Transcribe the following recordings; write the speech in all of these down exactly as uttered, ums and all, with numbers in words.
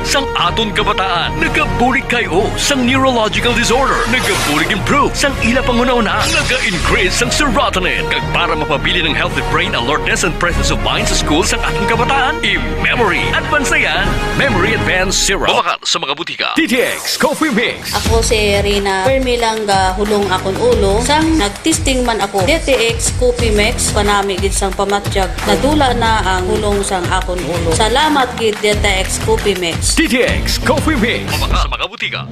sang aton kabataan. Nagabulig kay-o sang neurological disorder. Nagabulig improve sang ila panghunahuna. Naga-increase sang serotonin. Kag para mapabilin ang healthy brain alertness and presence of mind sa school sang aton kabataan, i-memory advance na yan. Memory Advance Syrup. Mabakal sa mga butika. D T X Coffee Mix. Ako si Rina Permi lang gahulong akon ulo. Sang nagtesting man ako, D T X Coffee Mix, panami gid sang pamatyag. Nadula na ang hulong sang akon ulo. Salamat gid, D T X Coffee Mix. D T X Coffee Mix. Mabakal sa mga butika.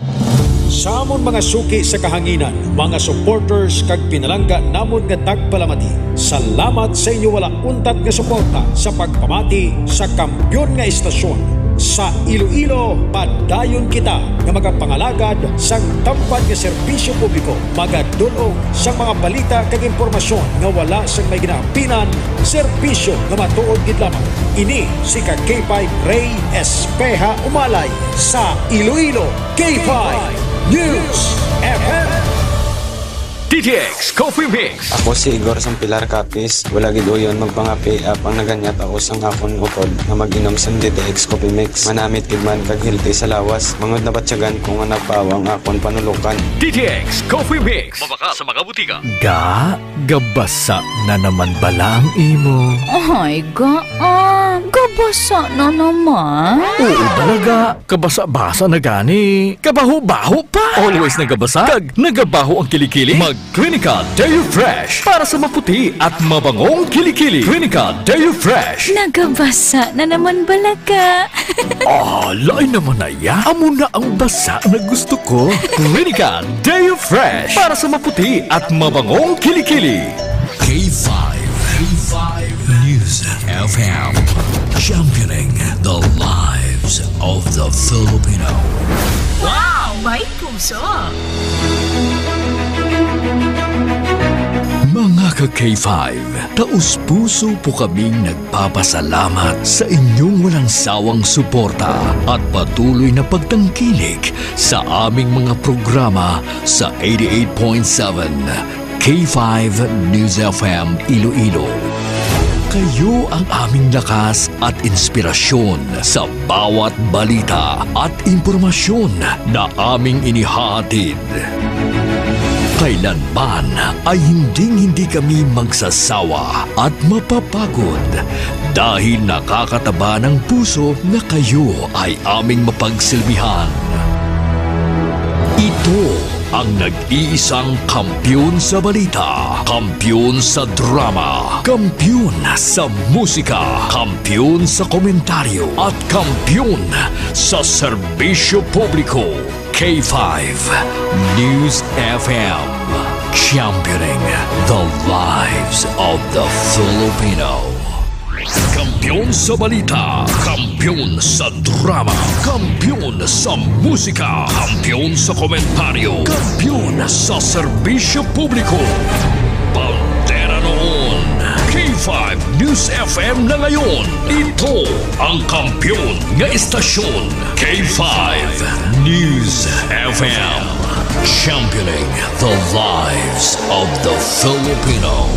Sa amon mga suki sa kahanginan, mga supporters kag pinalangga namon nga tagpalamati, salamat sa inyo wala untat nga suporta sa pagpamati sa kampiyon nga istasyon. Sa Iloilo, padayon kita nga magapangalagad sang tampad nga serbisyo publiko, magadul-ong sang mga balita kag impormasyon nga wala sang may ginaampinan, serbisyo nga matuod gid lamang. Ini si ka K five Ray Espeha Umalay sa Iloilo, K five News F M. D T X Coffee Mix. Ako si Igor Sampilar Capiz. Wala gid uyon magpangapi, apang naganyat ako sang akon utod nga mag-inom sang D T X Coffee Mix. Manamit gid man kag healthy sa lawas. Mangod nabatyagan ko nga napawa ang akon panulukan. D T X Coffee Mix. Mabakal sa mga butika. Ga, gabasa na naman bala ang imo? Ay, ga, ah, gabasa na naman. Oo, bala ga. Kabasa-basa na gani. Kabaho-baho pa. Always nagabasa. Kag nagabaho ang kilikili. Mag Clinica Deo Fresh para sa maputi at mabangong kilikili. Clinica Deo Fresh. Nagabasa na naman bala ka. Ah, lain naman na ya. Amo na ang basa na gusto ko. Clinica Deo Fresh para sa maputi at mabangong kilikili. K five, K five News F M, championing the lives of the Filipino. Wow! May puso! Mga ka K five, taus-puso po kaming nagpapasalamat sa inyong walang sawang suporta at patuloy na pagtangkilik sa aming mga programa sa eighty-eight point seven K five News F M Iloilo. Kayo ang aming lakas at inspirasyon sa bawat balita at impormasyon na aming inihahatid. Kailanman ay hinding-hindi kami magsasawa at mapapagod dahil nakakataba ng puso na kayo ay aming mapagsilbihan. Ito ang nag-iisang kampiyon sa balita, kampiyon sa drama, kampiyon sa musika, kampiyon sa komentaryo, at kampiyon sa serbisyo publiko. K five News F M, championing the lives of the Filipino. Kampiyon sa balita, kampiyon sa drama, kampiyon sa musika, kampiyon sa komentaryo, kampiyon sa serbisyo publiko. Bandera noon, K five News F M na ngayon. Ito ang kampiyon nga istasyon, K five News F M. Championing the lives of the Filipino.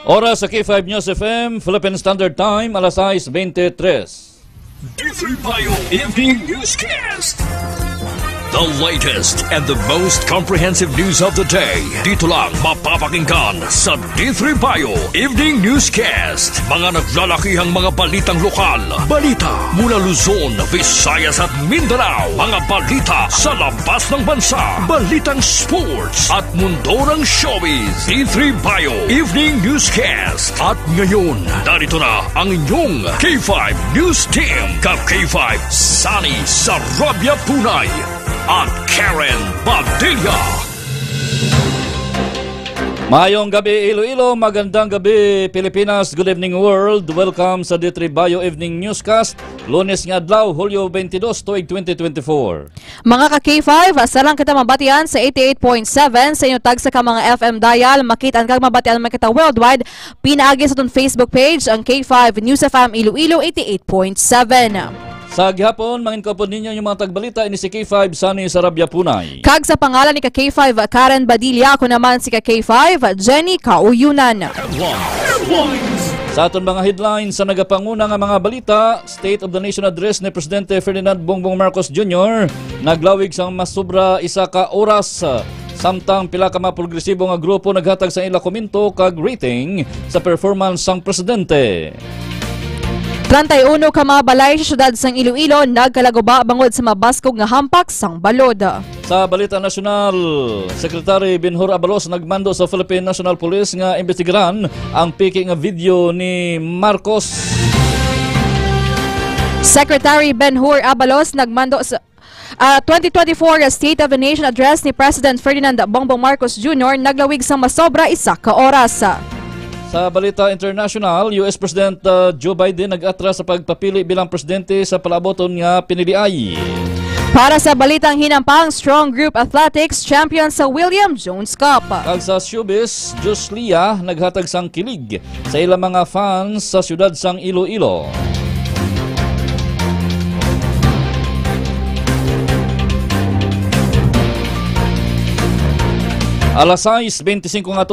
Oras sa K five News F M, Philippine Standard Time, alas sais bente tres. D three Bio Evening Newscast. The latest and the most comprehensive news of the day. Dito lang mapapakinggan sa D three Bio Evening Newscast. Mga naglalakihang mga balitang lokal. Balita mula Luzon, Visayas at Mindanao. Mga balita sa labas ng bansa. Balitang sports at mundo ng showbiz. D three Bio Evening Newscast. At ngayon, narito na ang inyong K five News Team. Ka K five, Sunny Sarabia Punay at Karen Padilla. Maayong gabi, Iloilo. Magandang gabi, Pilipinas. Good evening, world. Welcome sa D three Bio Evening Newscast. Lunes nga adlaw, Hulyo twenty-two, tuig twenty twenty-four. Mga ka K five, asa lang kita mabatian sa eighty-eight point seven sa inyo tagsa ka mga F M dial. Makit-an kag mabatian man kita worldwide. Pinaagi sa aton Facebook page, ang K five News F M Iloilo eighty-eight point seven. Sa gihapon, mangin ko pod ninyo yung mga tagbalita ini si K five Sunny Sarabia Punay. Kag sa pangalan ni ka K five Karen Badilla, ako naman si ka K five Jenny Kauyunan. Headlines. Headlines. Sa aton mga headlines, sa nagapanguna nga mga balita, State of the Nation Address ni Presidente Ferdinand Bongbong Marcos Junior naglawig sang masobra isa ka oras, samtang pila ka mga progresibo nga grupo naghatag sa ila komento kag rating sa performance sang presidente. Treinta y uno ka mga balay sa siyudad sang Iloilo nagkalaguba bangod sa mabaskog nga hampak sang balod. Sa balita nasyonal, Secretary Benhur Abalos nagmando sa Philippine National Police nga imbestigaran ang peke nga video ni Marcos. Secretary Benhur Abalos nagmando sa, ah, twenty twenty-four State of the Nation Address ni President Ferdinand Bongbong Marcos Junior naglawig sang masobra isa ka oras. Sa balita international, U S President, uh, Joe Biden nag-atras sa pagpapili bilang presidente sa palaaboton nga piniliay. Para sa balitang hinampang, Strong Group Athletics champion sa William Jones Cup. Kag sa showbiz, Diyos Lia naghatag sang kilig sa ilang mga fans sa siyudad sang Iloilo. Alas sais bente singko nga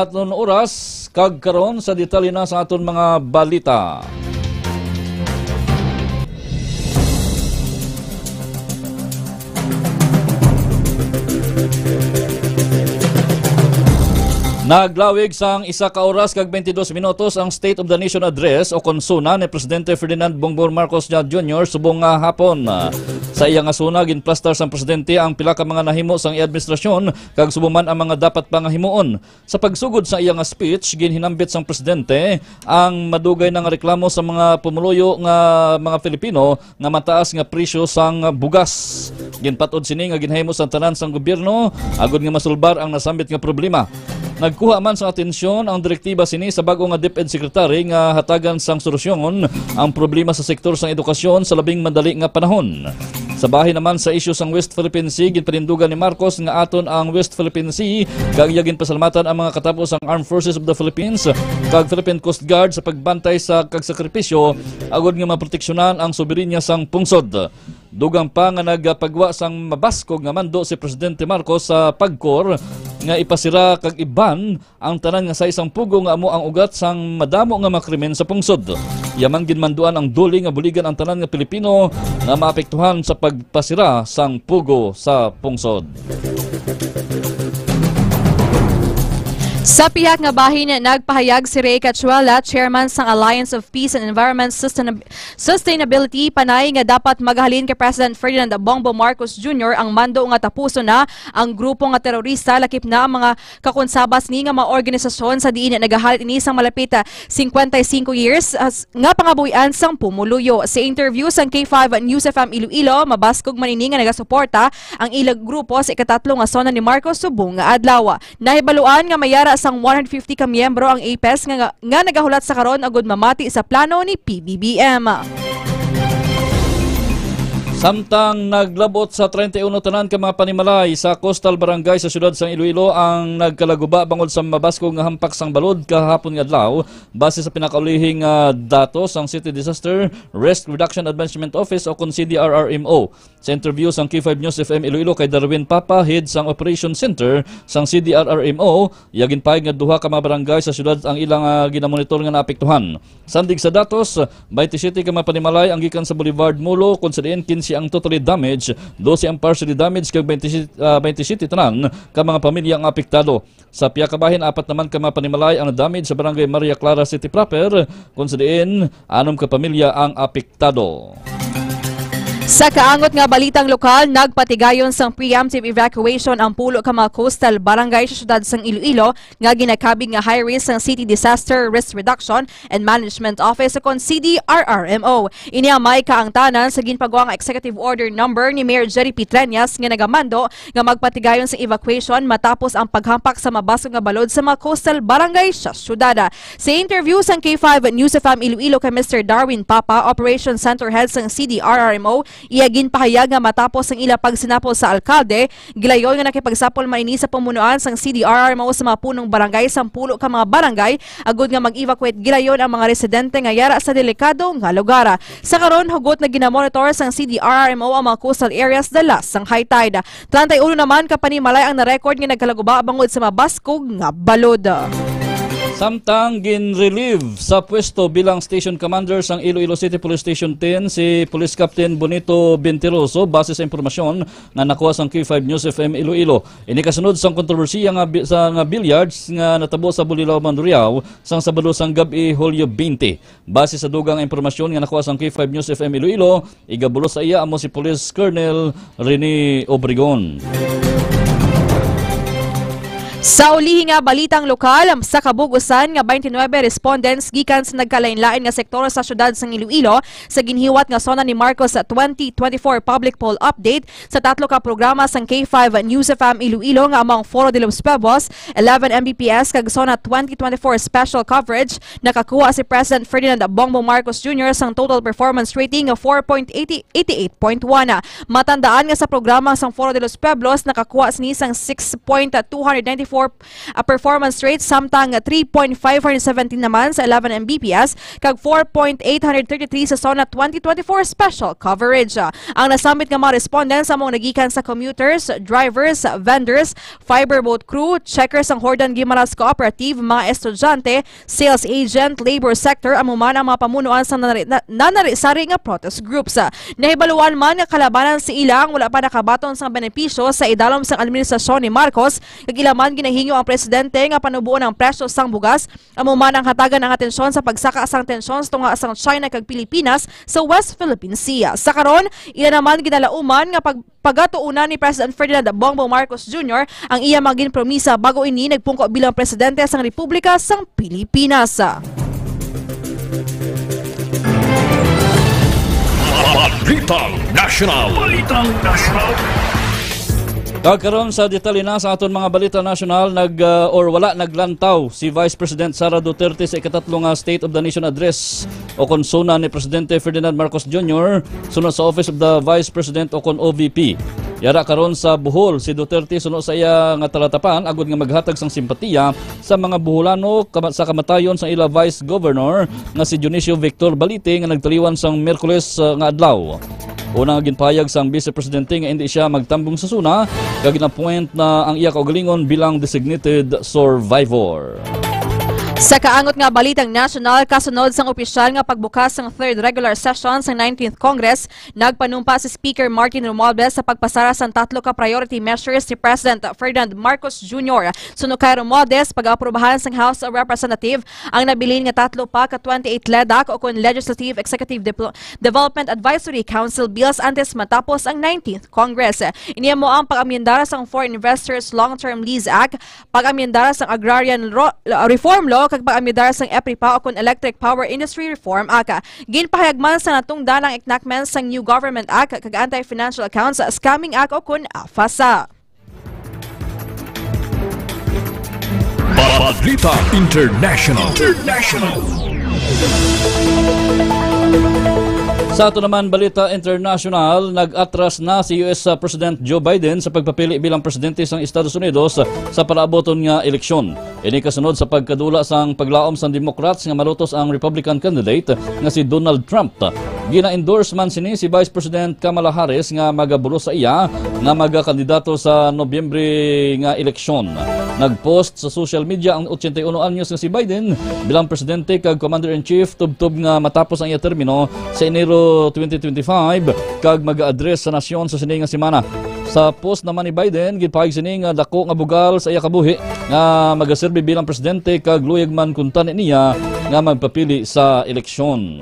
aton oras, kag karon sa detalye na sa aton mga balita. Naglawig sang isa ka oras kag twenty-dos minutos ang State of the Nation Address o kon SONA ni Presidente Ferdinand Bongbong Marcos Junior subong nga hapon. Sa iya nga SONA, ginplastar sang presidente ang pila ka mga nahimo sang iya administrasyon kag subong man ang mga dapat pa nga himuon. Sa pagsugod sa iya nga speech, ginhinambit sang presidente ang madugay na nga reklamo sa mga pumuluyo nga mga Filipino nga mataas nga presyo sang bugas. Ginpat-od sini nga ginhimo sang tanan sang gobyerno agod nga masulbar ang nasambit nga problema. Nagkuha man sang atensyon ang direktiba sini sa bag-o nga DepEd Secretary nga hatagan sang solusyon ang problema sa sektor sang edukasyon sa labing madali nga panahon. Sa bahin naman sa isyu sang West Philippine Sea, ginpanindugan ni Marcos nga aton ang West Philippine Sea kag iya ginpasalamatan ang mga katapo sang Armed Forces of the Philippines kag Philippine Coast Guard sa pagbantay sa kag sakripisyo agod nga maproteksyonan ang soberanya sang pungsod. Dugang pa nga nagapagwa sang mabaskog nga mando si Presidente Marcos sa PAGCOR nga ipasira kag iban ang tanan nga sa isang pugo nga amo ang ugat sang madamo nga mga krimen sa pungsod. Iya man ginmanduan ang DOLE nga buligan ang tanan nga Pilipino nga maapektuhan sa pagpasira sang pugo sa pungsod. Sa pihak nga bahin, nagpahayag si Ray Cachuela, chairman sang Alliance of Peace and Environment Sustainab-, Sustainability, Panay, nga dapat magahalin kay President Ferdinand Bongbong Marcos Junior ang mando nga tapuson na ang grupo nga terorista, lakip na ang mga kakunsabas ni nga mga organisasyon sa diin nagahalit ini sang malapit, ah, cincuenta y cinco years, ah, s-, nga pangabuhian sang pumuluyo. Sa interview sang K five News F M Iloilo, mabaskog man ini nga nagasuporta ang ilang grupo sa ikatatlo nga SONA ni Marcos subong nga adlaw. Nahibaluan nga may ara sang one hundred fifty ka miyembro ang APES nga, nga, nga nagahulat sa karon agud mamati sa plano ni P B B M. Samtang naglabot sa treinta y uno tanan ka mga panimalay sa coastal barangay sa siyudad sang Iloilo ang nagkalaguba bangod sa mabaskog nga hampak sang balod kahapon nga adlaw, base sa pinakaulihing, ah, datos sang City Disaster Risk Reduction Management Office o kon C D R R M O. Sa interview sang K five News F M Iloilo kay Darwin Papa, head sang Operation Center sang C D R R M O, iya ginpahayag nga duha ka mga barangay sa siyudad ang ilang, ah, ginamonitor nga naapektuhan. Sandig sa datos, twenty-seven ka mga panimalay ang gikan sa Boulevard Molo, kung sa diin quince ang totally damaged, doce ang partially damaged, kag twenty-seven, ah, twenty-seven tanan ka mga pamilya ang apektado. Sa pihak ka bahin, apat naman ka mga panimalay ang na-damage sa Barangay Maria Clara City proper, kung sa diin anom ka pamilya ang apektado. Sa kaangot nga balitang lokal, nagpatigayon sang preemptive evacuation ang pulo ka mga coastal barangay sa siyudad sang Iloilo nga ginakabig nga high risk sang City Disaster Risk Reduction and Management Office o kon C D R R M O. Ini ang may kaangtanan sa ginpagwa nga executive order number ni Mayor Jerry P. Treñas nga nagamando nga magpatigayon sa evacuation matapos ang paghampak sa mabaskog nga balod sa mga coastal barangay sa syudad. Sa interview sang K five News F M Iloilo kay Mister Darwin Papa, Operation Center Head sang C D R R M O, iya ginpahayag nga matapos ang ila pagsinapol sa alkalde, gilayon nga nakipagsapol man ini sa pamunuan sang C D R R M O sa mga punong barangay, sampulo ka mga barangay, agud nga mag-evacuate gilayon ang mga residente nga yara sa delikado nga lugar. Sa karon, hugot na ginamonitor sang C D R R M O ang mga coastal areas dala sang high tide. Treinta y uno naman ka panimalay ang na-record nga nagkalaguba bangod sa mabaskog nga balod. Samtang gin-relieve sa pwesto bilang station commander sang Iloilo City Police Station ten si Police Captain Bonito Bentiroso, base sa impormasyon nga nakuha sang K five News F M Iloilo. Ini kasunod sang kontrobersiya nga bi-, sa, nga billiards nga natabo sa Bulilao, Mandurriao, sang Sabado sang gab-i, Hulyo twenty. Base sa dugang impormasyon nga nakuha sang K five News F M Iloilo, igabulos sa iya amo si Police Colonel Rene Obregon. Sa ulihi nga balitang lokal, sa kabug-usan nga twenty-nine respondents gikan sa nagkalain-lain nga sektor sa siyudad sang Iloilo sa ginhiwat nga SONA ni Marcos twenty twenty-four public poll update sa tatlo ka programa sang K five News F M Iloilo nga among Foro de los Pueblos, eleven M B P S kag SONA twenty twenty-four special coverage, nakakuha si President Ferdinand Bongbong Marcos Junior sang total performance rating nga four point eighty, eighty-eight point one. Matandaan nga sa programa sang Foro de los Pueblos, nakakuha sini sang six point two hundred ninety-four, ah, performance rate, samtang three point five hundred seventeen naman sa eleven M B P S kag four point eight hundred thirty-three sa SONA twenty twenty-four special coverage. Ang nasambit nga mga respondents amo ang nagikan sa commuters, drivers, vendors, fiberboat crew, checkers sang Jordan Guimaras Cooperative, mga estudyante, sales agent, labor sector, amo man ang mga pamunuan sa nanari-, na-, nanari-sari nga protest groups. Nahibaluan man nga kalabanan sa ila ang wala pa nakabaton sang benepisyo sa idalom sang administrasyon ni Marcos, kag ila man ginahingyo ang presidente nga panuboon ang presyo sang bugas, amo man ang hatagan ang atensyon sa pagsaka sang tensyon sa tunga sang China kag Pilipinas sa West Philippine Sea. Sa karon, ila naman ginalauman nga pag-, pagatuunan ni President Ferdinand Bongbong Marcos Junior ang iya mga ginpromisa bago ini nagpungko bilang presidente sang Republika sang Pilipinas. Balitang National. Balitang National. Kag karon sa detalye na sa aton mga balita nasyonal, nag, ah, or wala naglantaw si Vice President Sara Duterte sa ikatatlo nga State of the Nation Address o kon SONA ni Presidente Ferdinand Marcos Junior suno sa Office of the Vice President o kon O V P. Yara karon sa Bohol si Duterte suno sa iya nga talatapan agud nga maghatag sang simpatiya sa mga Boholano kama-, sa kamatayon sang ila Vice Governor nga si Dionisio Victor Balite nga nagtaliwan sang Miyerkules, ah, nga adlaw. Una nga ginpahayag sang Vice Presidente nga indi siya magtambong sa SONA, kag gin-appoint na ang iya kaugalingon bilang designated survivor. Sa kaangot nga balitang nasyonal, kasunod sang opisyal nga pagbukas sang third regular session sang nineteenth Congress, nagpanumpa si Speaker Martin Romualdez sa pagpasara sang tatlo ka priority measures ni President Ferdinand Marcos Junior. Suno kay Romualdez, pag-aprobahan sang House of Representative ang nabilin nga tatlo pa ka twenty-eight LEDAC o kon Legislative Executive Deplo-, Development Advisory Council bills antes matapos ang nineteenth Congress. Ini amo ang pag-amyendar sang Foreign Investors Long-Term Lease Act, pag-amyendar sang Agrarian Ro-, Reform Law, kag pag-amyendar sang EPRIPA o kon Electric Power Industry Reform Act. Ginpahayag man sa natungdan ang enactment sang New Government Act kag Anti-Financial Accounts Scamming Act o kon AFASA. Balita International. International. Sa ato naman balita international, nag-atras na si U S President Joe Biden sa pagpapili bilang presidente sang Estados Unidos sa palaabuton nga eleksyon. Ini kasunod sa pagkadula sang paglaom sang Democrats nga malutos ang Republican candidate nga si Donald Trump. Gina-endorse man sini si Vice President Kamala Harris nga magabulos sa iya nga magakandidato sa Nobyembre nga eleksyon. Nag-post sa social media ang ochenta y uno anyos nga si Biden bilang presidente kag commander-in-chief tubtob nga matapos ang iya termino sa Enero twenty twenty-five kag mag-address sa nasyon sa sini nga semana. Sa post naman ni Biden, ginpahayag sini nga dako nga bugal sa iya kabuhi nga magaserbi bilang presidente kag luyag man kuntani niya nga magpapili sa eleksyon.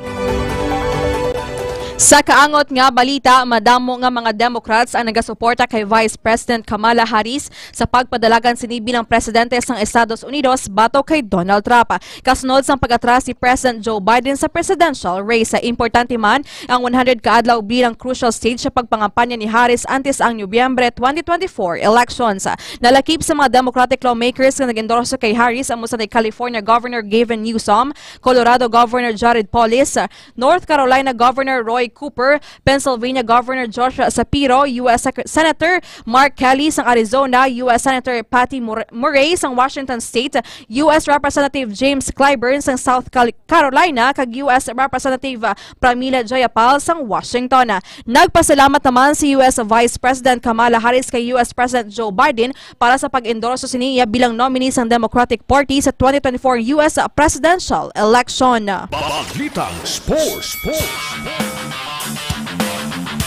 Sa kaangot nga balita, madamo nga mga Democrats ang nagasuporta kay Vice President Kamala Harris sa pagpadalagan sini bilang presidente sang Estados Unidos batok kay Donald Trump. Kasunod sang pag-atras si President Joe Biden sa presidential race, importante man ang one hundred ka adlaw bilang crucial stage sa pagpangampanya ni Harris antes ang Nobyembre twenty twenty-four elections. Nalakip sa mga Democratic lawmakers nga nag-endorso kay Harris amo sa ni California Governor Gavin Newsom, Colorado Governor Jared Polis, North Carolina Governor Roy Cooper, Pennsylvania Governor Josh Shapiro, U S Sec- Senator Mark Kelly sang Arizona, U S Senator Patty Mur- Murray sang Washington State, U S Representative James Clyburn sang South Cal- Carolina, kag U S Representative, ah, Pramila Jayapal sang Washington. Nagpasalamat naman si U S Vice President Kamala Harris kay U S President Joe Biden para sa pag-endorso siniya bilang nominee sang Democratic Party sa twenty twenty-four U S presidential election. Balitang Sports.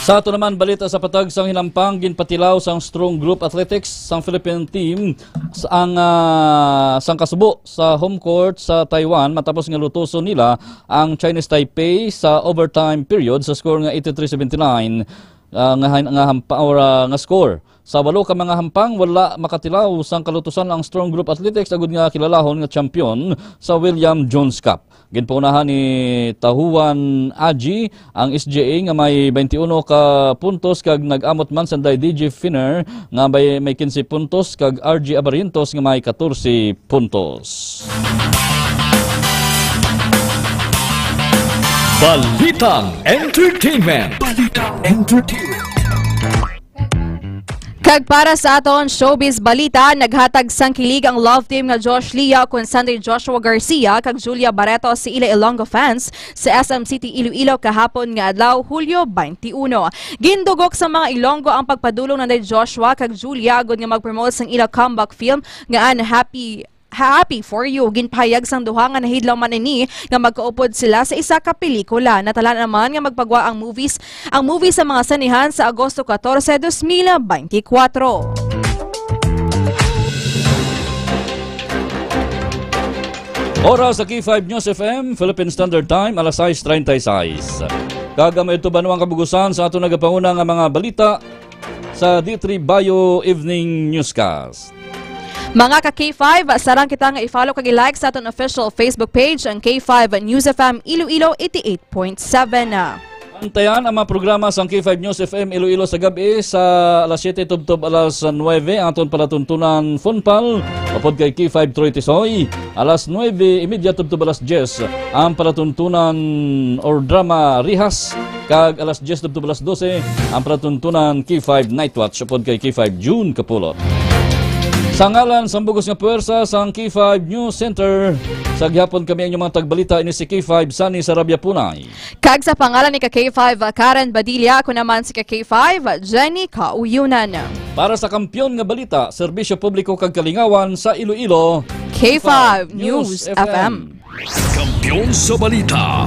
Sa ato naman balita, sa patag sang hinampang, ginpatilaw sang Strong Group Athletics sang Philippine team sa ang, ah, sang kasubo sa home court sa Taiwan matapos nga lutuson nila ang Chinese Taipei sa overtime period sa score nga eighty-three seventy-nine, ah, nga, nga hampa, or, ah, nga score. Sa walo ka mga hampang, wala makatilaw sang kalutusan ang Strong Group Athletics, agud nga kilalahon nga champion sa William Jones Cup. Ginpangunahan ni Tahuan Aji ang S J A nga may twenty-one ka puntos, kag nag-amot man sanday D J Finner nga may, may quince puntos, kag R J Abarientos nga may catorce puntos. Balitang Entertainment. Balitang Entertainment. Kag para sa aton showbiz balita, naghatag sang kilig ang love team nga Josh Lia kon Sunday Joshua Garcia kag Julia Barreto sa ila Ilonggo fans sa S M City Iloilo kahapon nga adlaw, Hulyo twenty-one. Gindugok sa mga Ilonggo ang pagpadulong nanday Joshua kag Julia agud nga mag-promote sang ila comeback film nga an Happy Happy for You. Ginpahayag sang duha nga nahidlaw man ini nga magkaupod sila sa isa ka pelikula. Natala naman nga magpagwa ang movies, ang movie sa mga sinehan sa Agosto catorce, dos mil beintikwatro. Oras sa K five News F M, Philippine Standard Time, alas sais treinta y seis. Kag amo ito ba ang kabugusan sa ato nagapanguna nga mga balita sa D three Bio Evening Newscast. Mga ka K five, sarang kita nga i-follow kag i-like sa aton official Facebook page, ang K five News F M Iloilo eighty-eight point seven. Bantayan ang mga programa sang K five News F M Iloilo sa gab-i sa alas siyete tubtob alas nuebe ang aton palatuntunan Funpal, upod kay K five Troy Tisoy, alas nuebe y media tubtob alas diyes ang palatuntunan or drama Rihas, kag alas diyes tubtob alas dose ang palatuntunan K five Night Watch upod kay K five June Kapulot. Sa ngalan sang bugos nga puwersa sang K five News Center, sa gihapon kami ang inyong mga tagbalita, ini si K five Sunny Sarabia Punay. Kag sa pangalan ni ka K five Karen Badilla, ako naman si ka K five Jenny Kauyunan. Para sa kampiyon nga balita, serbisyo publiko kag kalingawan sa Iloilo, K five News F M. Kampiyon sa balita.